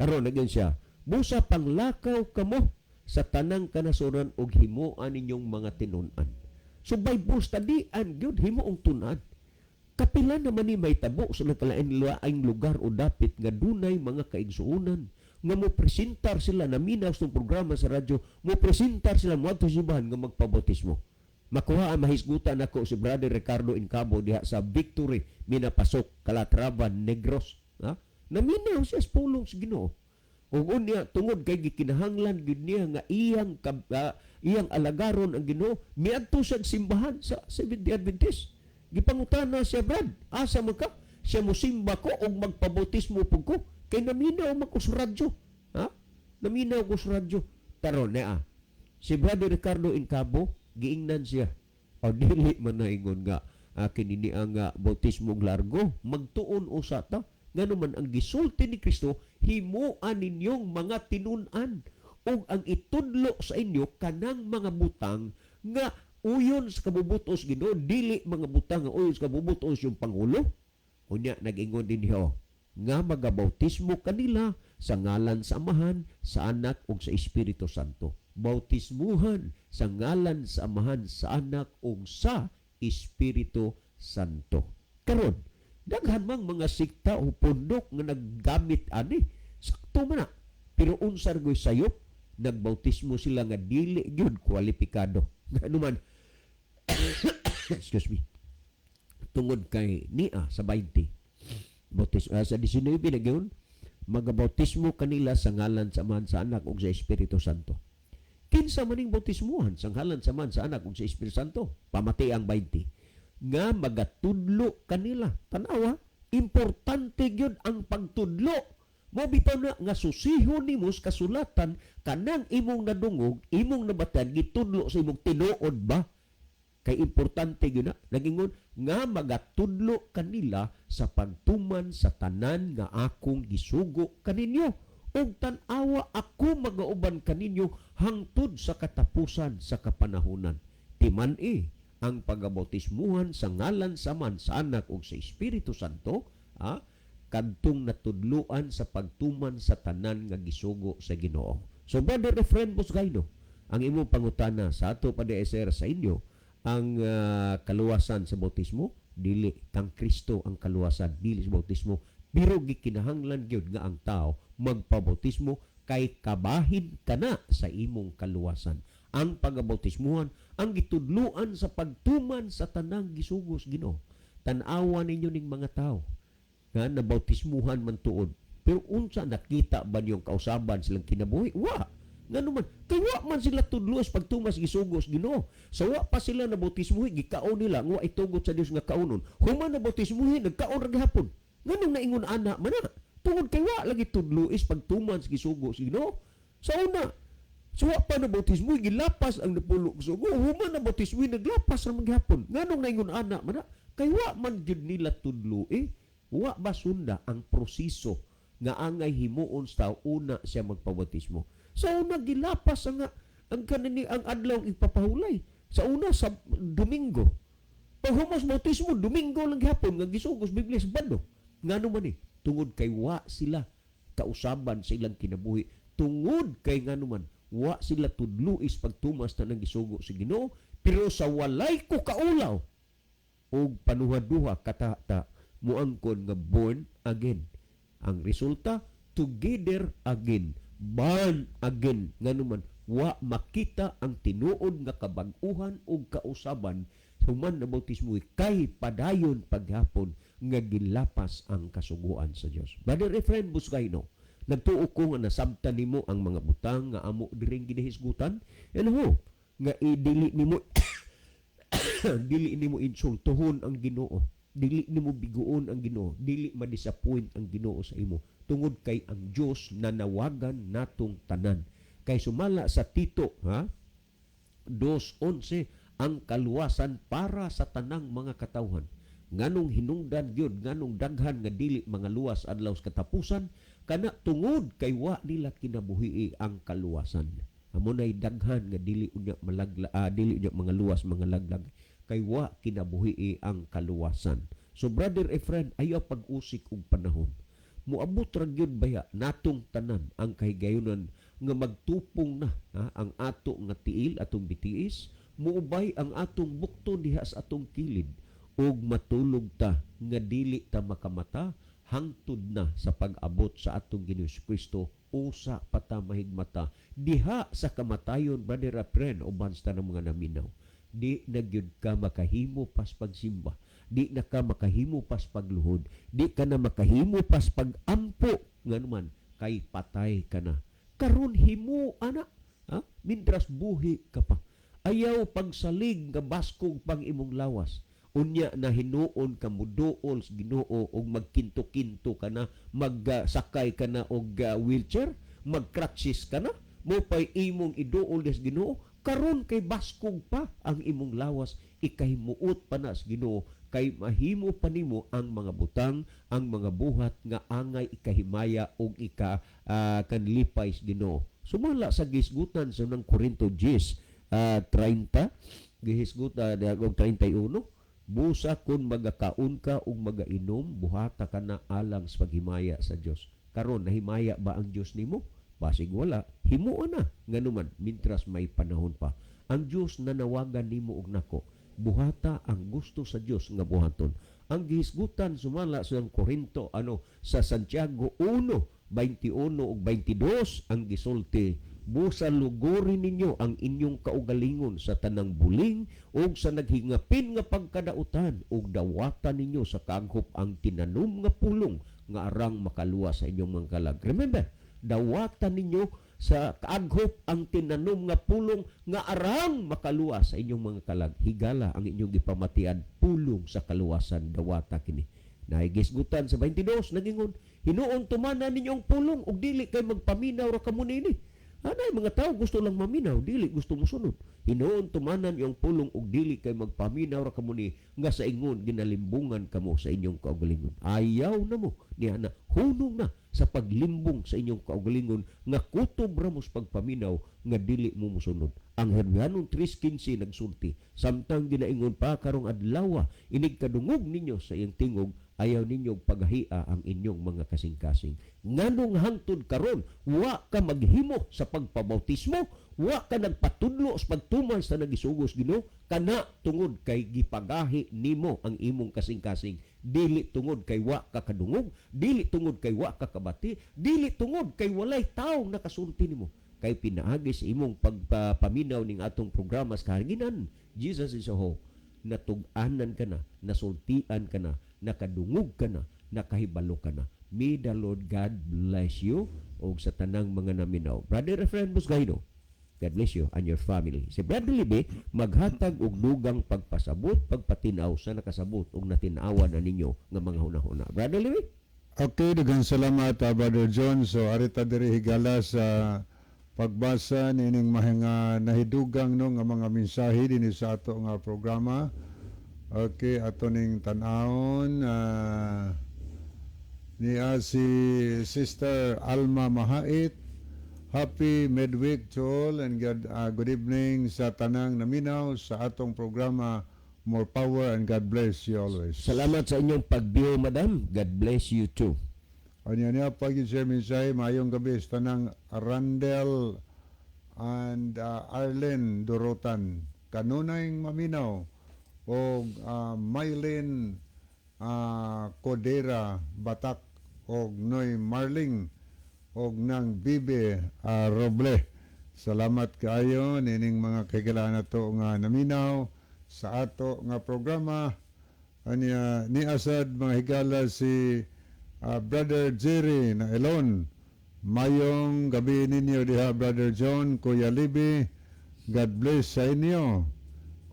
Karon nagyan siya, "Busa panglakaw kamo sa tanang kanasuran ug himuan ninyong mga tinun-an." So Bible study-an gyud, himuong tun-an. Kapila naman ni may tabo sa nagkalain-laing lugar o dapit nga dunay mga kaigsuonan nga mo presentar sila, naminaw sa programa sa radyo, mo presentar sila moadto sa simbahan nga magpabautismo. Makuha ang mahisgutan nako si Brother Ricardo Incabo diha sa Victory, Minapasok, Calatrava, Negros. Ha? Naminaw siya sa pulong sa Ginoo. Ug unya tungod kay gikinahanglan gyud niya nga iyang alagaron ang Ginoo, miadto siya sa simbahan sa Seventh-day Adventist. Gipangutana siya, "Brad, asa man ka?" Siya, "Musimba ko og magpabautismo pud ko kay naminaw man ko sa radyo." Ha? "Naminaw ko sa radyo." Karon naa. Si Brother Ricardo Incabo, giingnan siya. O dili man na ingon nga kini ni ang bautismo largo, magtuon usa ta. Ngano man ang gisulti ni Kristo, himuan ninyong mga tinun-an ug ang itudlo sa inyo kanang mga butang nga uyon sa kabubutos Ginoo, dili mga butang nga uyon sa kabubutos yung pangulo. Unya nag-ingon din niyo nga magabautismo kanila sa ngalan sa Amahan, sa Anak ug sa Espiritu Santo. Bautismuhan sa ngalan sa Amahan, sa Anak ug sa Espiritu Santo. Karon, daghan mang mga sikta o pundok nga naggamit ani. Sakto man na. Pero unsa ra sayop, nagbautismo sila nga dili gyud kwalipikado. Ngano man, excuse me, tungod kay nia sa 20 bautismo, sa 19 na gyud, magabautismo kanila sa ngalan sa Amahan, sa Anak ug sa Espiritu Santo. Kinsa maning bautismuhan sa ngalan sa Amahan, sa Anak ug sa Espiritu Santo? Pamati ang 20. Nga magatudlo kanila. Tanawa, importante gyud ang pagtudlo. Mo bitaw na nga susihon nimo sa kasulatan kanang imong nadungog, imong nabatan, gitudlo sa imong tinuod ba? Kay importante gyud na. Nagingon nga magatudlo kanila sa pagtuman sa tanan nga akong gisugo kaninyo. Ug tan-awa, ako magauban kaninyo hangtod sa katapusan sa kapanahunan. Timan-i ang pagabautismuhan sa ngalan sa Amahan, sa Anak ug sa Espiritu Santo, kadtong natudluan sa pagtuman sa tanan nga gisugo sa Ginoo. So Brother Efren Bosgayno, ang imong pangutana sa ato pa DSR sa inyo, ang kaluwasan sa bautismo? Dili, kang Kristo ang kaluwasan, dili sa bautismo, pero gikinahanglan gyud nga ang tao magpabautismo kay kabahin kana sa imong kaluwasan. Ang pagabautismuhan ang gitudluan sa pagtuman sa tanang gisugo sa Ginoo. Tan-awa ninyo ning mga tao nga nabautismuhan man tuod, pero unsa, nakita ba niyong kausaban silang kinabuhi? Wa. Ngano man? Kay wa man sila tudlos pagtumas gisugos Ginoo. Sa wa pa sila nabautismuhi, gikaon nila nga wa itugot sa Dios nga kaunon. Human nabautismuhi, nagkaon ra gihapon. Nganong naingon ana man na? Tungod kay wa lagi tudlois pagtuman sa gisugos Ginoo. Sa una, so wa pa nabautismo, gilapas ang napulo ka sugo. Human nabautismo, naglapas ra man gihapon. Nganong naingon ana man na? Kay wa man gyud nila tudloi. Wa ba sunda ang proseso nga angay himuon sa tao una siya magpabautismo. Sa una, gilapas ang kanini ang adlaw ipapahulay. Sa una, sa Domingo. Pag humas bautismo, Domingo lang gihapon nga gisugos Biblia sa bando. Ngano man eh? Tungod kay wa sila kausaban sa ilang kinabuhi. Tungod kay ngano man, wa sila tudluis pagtumas na nang gisugo sa Ginoo, pero sa walay ko kaulaw og panuha-duha katata muangkon nga born again. Ang resulta, together again, born again. Ngano man, wa makita ang tinuod nga kabag-uhan ug kausaban human na bautismo kay padayon paghapon nga gilapas ang kasuguan sa Dios. Brother Efren Buscayno, nagtuo ko nga nasabtan nimo ang mga butang nga amo diring ginahisgutan, and ho nga idili nimo dili nimo insultuhon ang Ginoo, dili nimo biguon ang Ginoo, dili ma-disappoint ang Ginoo sa imo, tungod kay ang Dios nanawagan natong tanan. Kay sumala sa Tito, ha, 2:11, ang kaluwasan para sa tanang mga katawhan. Nganong hinungdan gyud, nganong daghan nga dili mga luwas adlaw sa katapusan? Kana tungod kay wa nila kinabuhi ang kaluwasan. Amo nay daghan nga dili unya malagla, dili unya mga luwas, mga laglag, kay wa kinabuhi ang kaluwasan. So brother Efren, ayaw pag-usik og panahon. Moabot ra gyud baya natong tanan ang kahigayonan nga magtupong na, ha, ang ato nga tiil, atong bitiis, muubay ang atong bukton diha sa atong kilid ug matulog ta nga dili ta makamata hangtod na sa pag-abot sa atong Ginoo Kristo. Usa pa ta mahigmata diha sa kamatayon, brother friend, uban sa tanang mga naminaw. Di na gyud ka makahimo pas pagsimba, di na ka makahimo pas pagluhod, di ka na makahimo pas pagampo. Nganuman? Kay patay ka na. Karon himo ana, ha, mintras buhi ka pa. Ayaw pagsalig nga baskog pang imong lawas. Unya na hinuon ka muduol sa Ginoo og magkinto-kinto ka na, magsakay ka na og wheelchair, magcrutches ka na, mo pay imong iduol sa Ginoo. Karon kay baskog pa ang imong lawas, ikahimuot pa na sa Ginoo, kay mahimo pa nimo ang mga butang, ang mga buhat nga angay ikahimaya og ika kanlipay sa Ginoo. Sumala sa gisgutan sa unang Korinto 10, 30, gihisgutan og 31, busa kung magakaon ka ug magainom, buhata ka na alang sa paghimaya sa Dios. Karon, nahimaya ba ang Dios nimo? Basig wala. Himuon na. Nganuman, mintras may panahon pa. Ang Dios nanawagan nimo og nako. Buhata ang gusto sa Dios nga buhaton. Ang gihisgutan sumala sa Korinto, ano, sa Santiago 1, 21 ug 22, ang gisulti, busa lugurin ninyo ang inyong kaugalingon sa tanang buling ug sa naghingapin nga pagkadautan, ug dawatan ninyo sa kaghop ang tinanom nga pulong nga arang makaluwas sa inyong mga kalag. Remember, dawatan ninyo sa kaaghop ang tinanom nga pulong nga arang makaluwas sa inyong mga kalag. Higala ang inyong gipamatian, pulong sa kaluwasan, dawata kini. Nahigisgutan sa 22, nagingon, hinuon tumanan ninyo ang pulong ug dili kay magpaminaw ra kamo nini. Anay mga tao gusto lang maminaw, dili gusto mosunod. Hinuon tumanan yung pulong ug dili kay magpaminaw ra kamo ni nga sa ingon ginalimbungan kamo sa inyong kaugalingon. Ayaw na mo niya na, hunong na sa paglimbong sa inyong kaugalingon nga kutob ra mo sa pagpaminaw nga dili mo mosunod. Ang Hebreanon 3:15 nagsulti, samtang ginaingon pa karong adlaw, inig kadungog ninyo sa iyang tingog, ayaw ninyo paghia ang inyong mga kasing-kasing. Nganong hangtod karon wa ka maghimo sa pagpabautismo, wa ka nagpatudlo sa pagtuman sa nagisugos Ginoo, kana tungod kay gipagahi nimo ang imong kasing-kasing, dili tungod kay wa ka kadungog, dili tungod kay wa ka kabati, dili tungod kay walay tawo nakasulti nimo. Kay pinaagi sa imong pagpaminaw ning atong programa sa kahanginan, Jesus is a Hope, natug-anan ka na, nasultian ka na, nakadungog ka na, nakahibalo ka na. May the Lord God bless you. og sa tanang mga naminaw. Brother Efren Busgayno, God bless you and your family. Si Brother Libe maghatag og dugang pagpasabot, pagpatinaw sa nakasabot og natinawan na ninyo nga mga hunahuna. Brother Libe? Okay, daghang salamat, Brother John. So ari ta diri, higala, sa pagbasa nining mga nahidugang, no, nga mga mensahe dinhi sa ato nga programa. Okay, ato ning tan-awon niya si Sister Alma Mahait. Happy midweek to all and God, good evening sa tanang naminaw sa atong programa. More power and God bless you always. Salamat sa inyong pag-view, madam. God bless you too. Anya niya pag siya mensahe, maayong gabi sa tanang Randel and Arlen Dorotan. Kanunay maminaw o Mylene Codera Batak og Noy Marling og nang Bibe Roble. Salamat kaayo nining mga kahigalaan nato nga naminaw sa ato nga programa. Anya ni asad, mga higala, si Brother Jerry na Elon. Mayong gabi ninyo diha, Brother John, Kuya Libby. God bless sa inyo.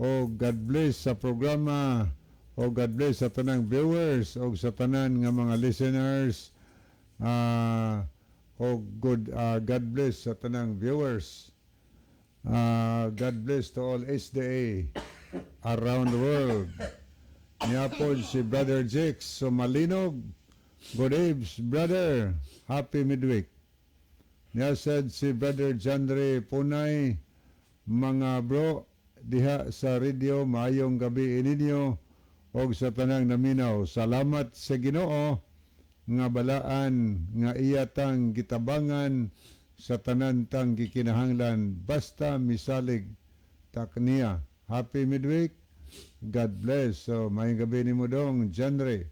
O God bless sa programa. O God bless sa tanang viewers o sa tanan nga mga listeners. O good God bless sa tanang viewers. God bless to all SDA around the world. Niya po si Brother Jakes Sumalinog. Good eves, brother. Happy midweek. Niya said si Brother Jandre Punay, mga bro, diha sa radio, maayong gabi ininyo og sa tanang naminaw. Salamat sa Ginoo nga balaan nga iya tang gitabangan sa tanan tang gikinahanglan basta misalig ta kaniya. Happy midweek. God bless. So, maayong gabi nimo dong, Jandre.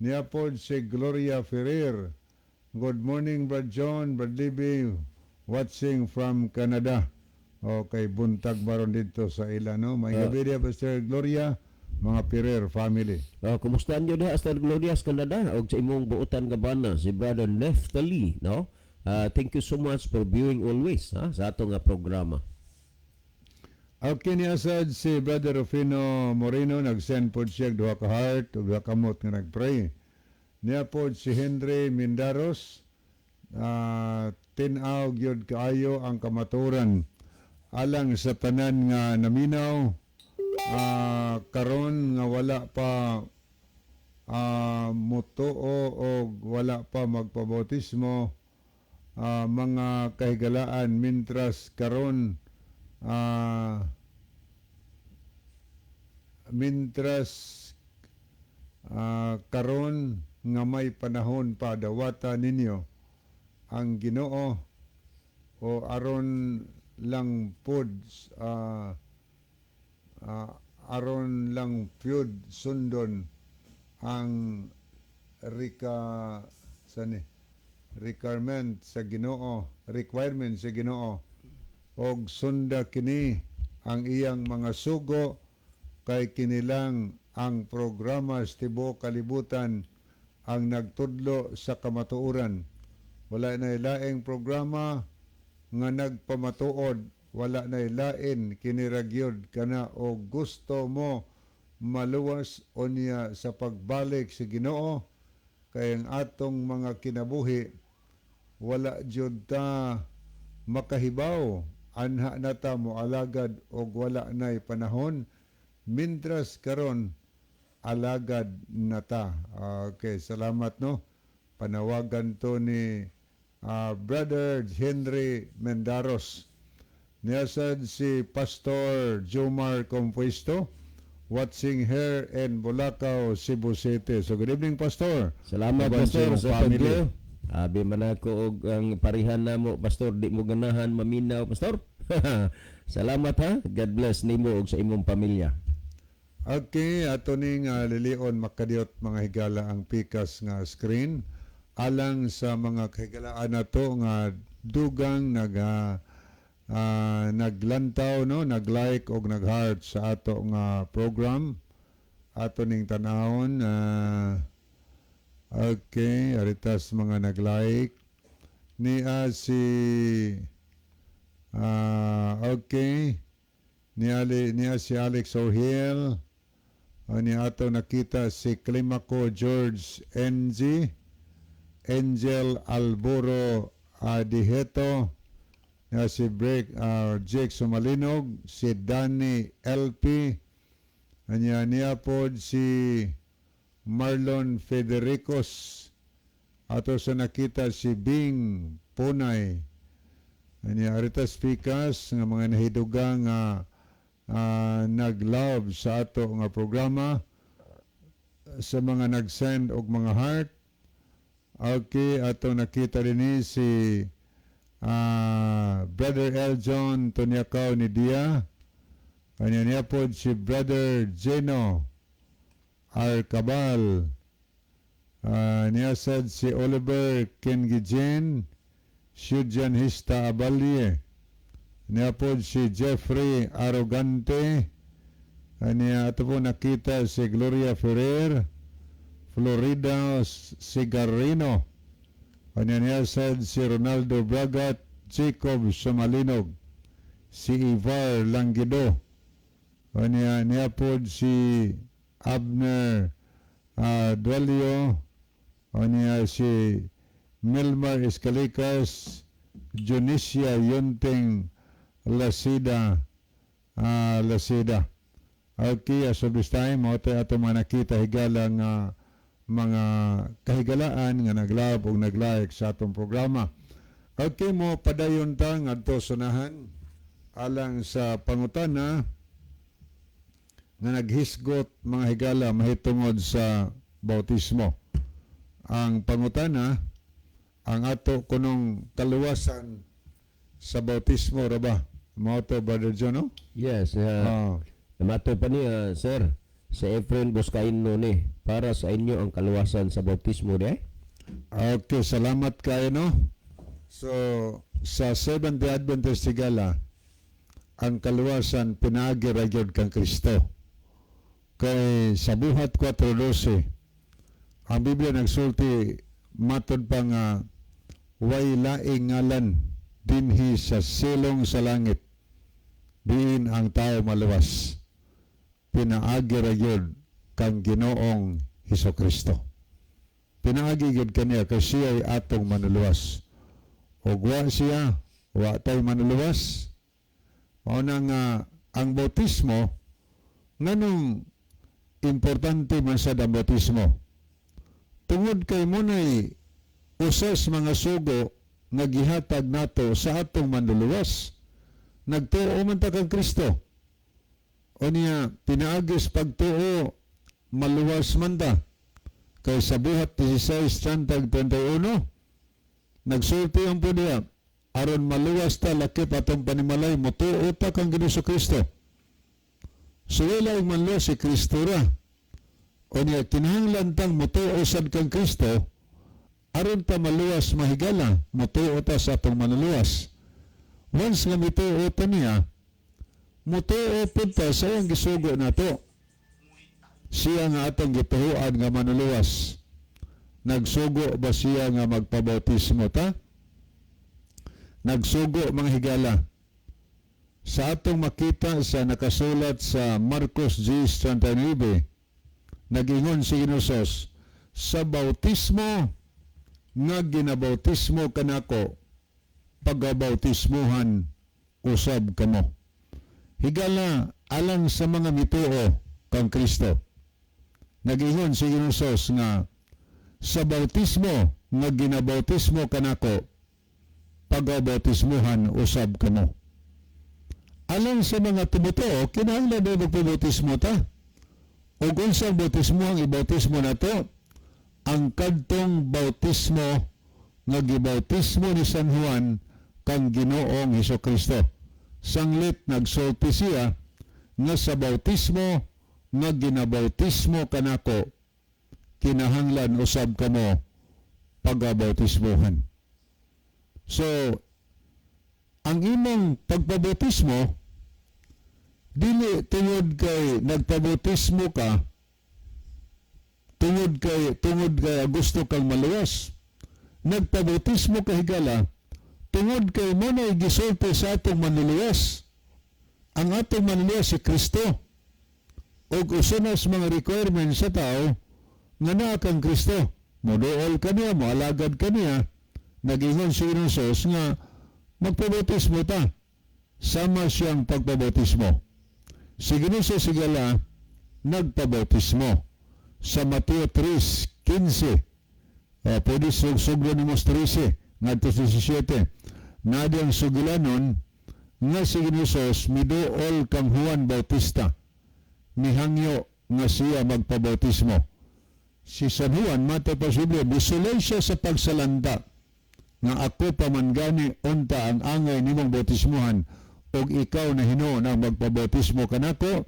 Niya pod si Gloria Ferrer. Good morning, Brad John, Brad Libby, watching from Canada. Okay, buntag baron dito sa ila, no? May gabi diya, Pastor Gloria, mga Ferrer family. Kumusta niyo diha, Pastor Gloria, sa Canada og sa imong buotan nga bana si Brother Neftali, no? Thank you so much for viewing always, ha, sa ato nga programa. Okay, niya sad si Brother Rufino Moreno, nag-send pod siya og duha ka heart ug duha ka kamot nga nag-pray. Niya pod si Henry Mindaros, tin-aw gyud kaayo ang kamaturan alang sa tanan nga naminaw karon nga wala pa mutuo o wala pa magpabautismo, mga kahigalaan, mintras karon mintras karon nga may panahon pa, dawata ninyo ang Ginoo o aron lang pod aron lang pyud sundon ang rika sani requirement sa Ginoo, requirement sa Ginoo, og sunda kini ang iyang mga sugo kay kinilang ang programa sa tibuok kalibutan ang nagtudlo sa kamatuoran. Wala na laing programa nga nagpamatuod, wala na lain kini ra gyud kana o gusto mo maluwas unya sa pagbalik sa Ginoo, kay ang atong mga kinabuhi wala jud ta makahibaw anha na ta moalagad og wala nay panahon. Mintras karon, alagad na ta. Okay, salamat, no. Panawagan to ni Brother Henry Mendaros. Niyasad si Pastor Jomar Compuesto, watching here in Bulacau, Cebu City. So good evening, Pastor. Salamat, Uban Pastor, sa imong sa family. pag-view. Abi man ako og ang parihan namo, Pastor, di mo ganahan maminaw, Pastor. Salamat, ha. God bless nimo ug sa imong pamilya. Okay, ato ning lilion makadiyot, mga higala, ang pikas nga screen alang sa mga kahigalaan nato nga dugang naglantaw, no, nag-like og nag-heart sa ato nga program. Ato ning tanawon. Okay, aritas mga nag-like. Niya si okay, niya si Alex O'Hill. Niya ato nakita si Climaco George NG, Angel Alboro Adiheto, niya si Break, Jake Sumalinog, si Danny LP, anya niya pod si Marlon Federicos, ato sa nakita si Bing Punay, anya Aritas Picas nga mga nahidugang nga nag-love sa ato nga programa, sa mga nag-send og mga heart. Okay, ato nakita din si Brother L. John Tonyakaw ni Dia. Kanya niya po si Brother Geno Arcabal. Niya sad si Oliver Kengijen, Shujan Hista Abalie. Niya po si Jeffrey Arrogante. Kanya ato po nakita si Gloria Ferrer, Florida Sigarino. Kanya niya sad si Ronaldo Bragat, Jacob Samalinog, si Ivar Langido. Kanya niya po si Abner Duelio. Kanya si Milmar Escalicas, Junisia Yunting Lasida, Lasida. Okay, as of this time, mao ato mga nakita, higala, nga mga kahigalaan nga nag-love o nag-like sa atong programa. Okay, mo padayon ta ngadto sunahan alang sa pangutana nga naghisgot, mga higala, mahitungod sa bautismo. Ang pangutana, ang ato kunong kaluwasan sa bautismo ra ba? Mao to, Brother John, no? Yes, namato pa niya, sir, sa Efren Boscaino ni, para sa inyo ang kaluwasan sa bautismo di? Okay, salamat kayo, no? So, sa Seventh-day Adventist, higala, ang kaluwasan pinaagi ra gyud kang Kristo. Kay sa Buhat 4:12, ang Biblia nagsulti matod pa nga way laing ngalan dinhi sa silong sa langit diin ang tao maluwas. Pinaagi ra gyud kang Ginoong Hesus Kristo. Pinaagi gyud kaniya kay siya ay atong manuluwas. Ug wa siya, wa tay manuluwas. Mao na nga ang bautismo, nganong importante man sad ang bautismo? Tungod kay munay usas mga sugo nga gihatag nato sa atong manluluwas. Nagtuo man ta kang Kristo. O niya, pinaagis pagtuo, maluwas man ta. Kay sa Buhat 16:31, nagsulti ang po niya, aron maluwas ta lakip atong panimalay, mutuo ta kang Ginoong Kristo. So wala ang manluwas, si Kristo ra. O niya, kinahanglan tang mutuo sad kang Kristo, aron ta maluwas, mahigala, mutuo ta sa atong manuluwas. Once nga mituo ta niya, mutuo pud ta sa iyang gisugo nato. Siya nga atong gituohan nga manuluwas. Nagsugo ba siya nga magpabautismo ta? Nagsugo, mga higala. Sa atong makita sa nakasulat sa Marcos 10:39, nagingon si Ginoo, "Sa bautismo nga ginabautismo kanako, pagabautismuhan usab kamo." Higala, alang sa mga mituo kang Kristo, nagingon si Ginoo nga sa bautismo nga ginabautismo kanako, pagabautismuhan usab kamo. Alang sa mga tumutuo, kinahanglan na magpabautismo ta. Ug unsang bautismo ang ibautismo nato? Ang kadtong bautismo nga gibautismo ni San Juan kang Ginoong Hesus Kristo. Sanglit nagsulti siya nga sa bautismo nga ginabautismo kanako, kinahanglan usab kamo pagabautismohan. So, ang imong pagpabautismo dili tungod kay nagpabautismo ka tungod kay gusto kang maluwas. Nagpabautismo ka, higala, tungod kay mao na gisulti sa atong Manluluwas. Ang atong Manluluwas si Kristo. Ug usa na sa mga requirements sa tao nga naa kang Kristo. Moduol kaniya, moalagad kaniya. Nag-ingon si Jesus nga magpabautismo ta sama siyang pagpabautismo. Si Ginoo, higala, nagpabautismo sa Mateo 3:15. Pwede sugro nimo sa 13 ngadto sa 17. Naa diyang sugilanon nga si Ginoo miduol kang Juan Bautista. Mihangyo nga siya magpabautismo. Si San Juan, matod pa sa Biblia, misulay siya sa pagsalanta nga ako pa man gani unta ang angay nimong bautismuhan ug ikaw na hinuon ang magpabautismo kanako.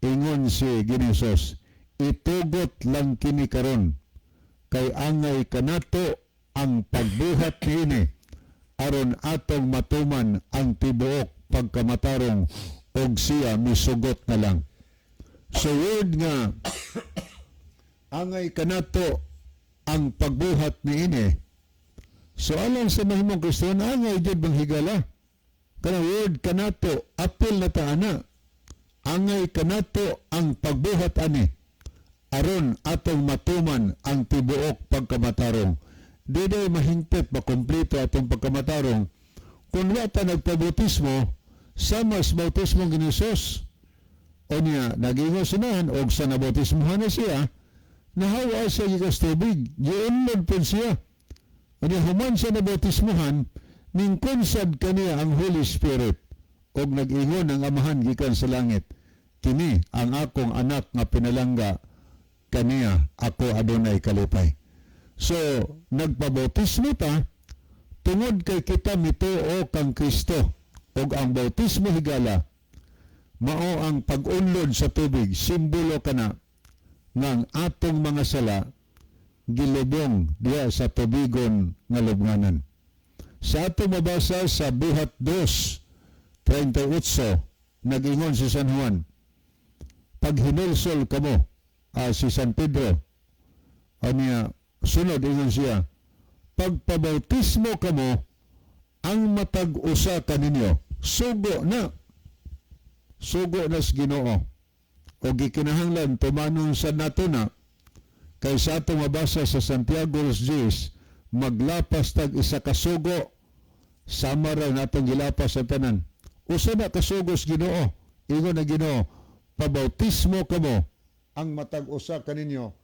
Ingon si Ginoong Hesus, "Itugot lang kini karon kay angay kanato ang pagbuhat niini aron atong matuman ang tibuok pagkamatarong," og siya misugot na lang. So word nga angay kanato ang pagbuhat niini. So alang sa mahimong Kristiyan, angay jud bang, higala, kanang word kanato, apil na ta ana. Angay kanato ang pagbuhat ani aron atong matuman ang tibuok pagkamatarong. Di day mahingpit makumpleto atong pagkamatarong kung wa ta nagpabautismo sama sa bautismo ni Jesus. O niya, nagingon sinahan og sa nabautismohan na siya, nahawa siya gikas tubig, giunlod po siya. O niya, human siya nabautismohan, ningkon sad kaniya ang Holy Spirit og nag-ingon ang Amahan gikan sa langit, "Kini ang akong anak nga pinalangga, kaniya ako adunay kalipay." So nagpabautismo ta tungod kay kita mituo kang Kristo ug ang bautismo, higala, mao ang pag-unlod sa tubig, simbolo kana ng atong mga sala gilubong diha sa tubigon nga lubnganan. Sa atong mabasa sa Buhat 2:38, nag-ingon si San Juan, paghinulsol kamo, si San Pedro, aniya, sunod ingon siya, "Pagpabautismo kamo ang matag usa kaninyo." Sugo na. Sugo na sa Ginoo. O gikinahanglan tumanon sa nato na kay sa atong mabasa sa Santiago 10, maglapas tag isa ka sugo sama ra natong gilapas sa tanan. Usa na kasugo sa Ginoo. Ingon na Ginoo, "Pabautismo kamo ang matag usa kaninyo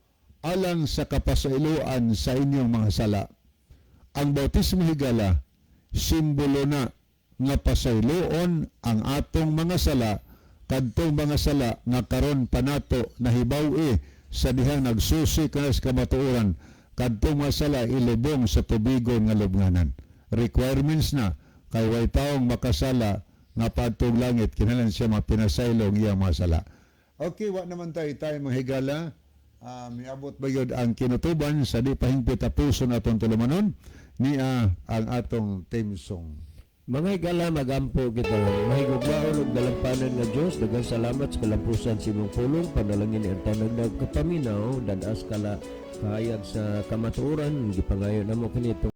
alang sa kapasayloan sa inyong mga sala." Ang bautismo, higala, simbolo na nga pasayloon ang atong mga sala, kadtong mga sala nga karon pa nato nahibaw-i sa dihang nagsusi ka sa kamatuoran, kadtong mga sala ilubong sa tubigon nga lubnganan. Requirements na kay way taong makasala nga padtong langit, kinahanglan siya mapinasaylo ang iyang mga sala. Okay, wa naman tayo tayo mga higala. Miabot ba yun ang kinutuban sa di pahingpit tapuson atong tulumanon niya ang atong theme song. Mga higala, magampo kita. Mahigugmaon ug dalampanan nga Dios, daghang salamat sa kalampusan sa imong pulong. Panalangin ang tanan nagkapaminaw, dadas kala kahayag sa kamatuoran, gipangayo namo kini.